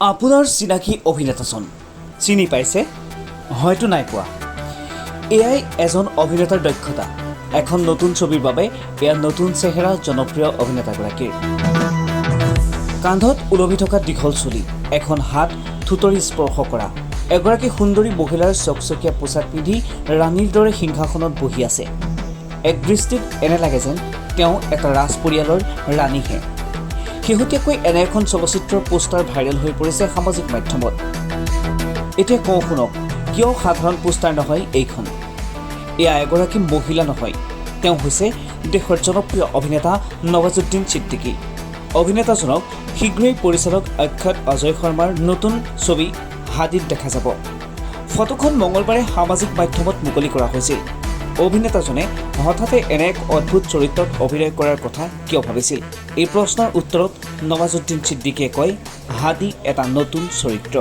আপোনাৰ চিনাকি অভিনেতাজন চিনি পাইছে? হয়তো নাই পোৱা। এয়াই এজন অভিনেতাৰ দক্ষতা। এখন নতুন ছবিৰ বাবে এয়া নতুন চেহেৰা জনপ্ৰিয় অভিনেতাগৰাকীৰ। কান্ধত ওলমি থকা দীঘল চুলি, এখন হাত থুতৰি স্পৰ্শ কৰা এগৰাকী সুন্দৰী মহিলাৰ চকচকীয়া পোছাক পিন্ধি ৰাণীৰ দৰে সিংহাসনত বহি আছে। এক দৃষ্টিত এনে লাগে যেন তেওঁ এটা ৰাজ পৰিয়ালৰ ৰাণীহে। শেহতীয়াকৈ এনে এখন চলচ্চিত্ৰৰ পোষ্টাৰ ভাইৰেল হৈ পৰিছে সামাজিক মাধ্যমত। এতিয়া কওঁ শুনক, কিয় সাধাৰণ পোষ্টাৰ নহয় এইখন। এয়া এগৰাকী মহিলা নহয়, তেওঁ হৈছে দেশৰ জনপ্ৰিয় অভিনেতা নৱাজুদ্দিন ছিদ্দিকী। অভিনেতাজনক শীঘ্ৰেই পৰিচালক অক্ষত অজয় শৰ্মাৰ নতুন ছবি হাদিত দেখা যাব। ফটোখন মঙলবাৰে সামাজিক মাধ্যমত মুকলি কৰা হৈছিল। অভিনেতাজনে হঠাতে এনে এক অদ্ভুত চৰিত্ৰত অভিনয় কৰাৰ কথা কিয় ভাবিছিল, এই প্ৰশ্নৰ উত্তৰত নৱাজুদ্দিন ছিদ্দিকীয়ে কয়, হাদি এটা নতুন চৰিত্ৰ।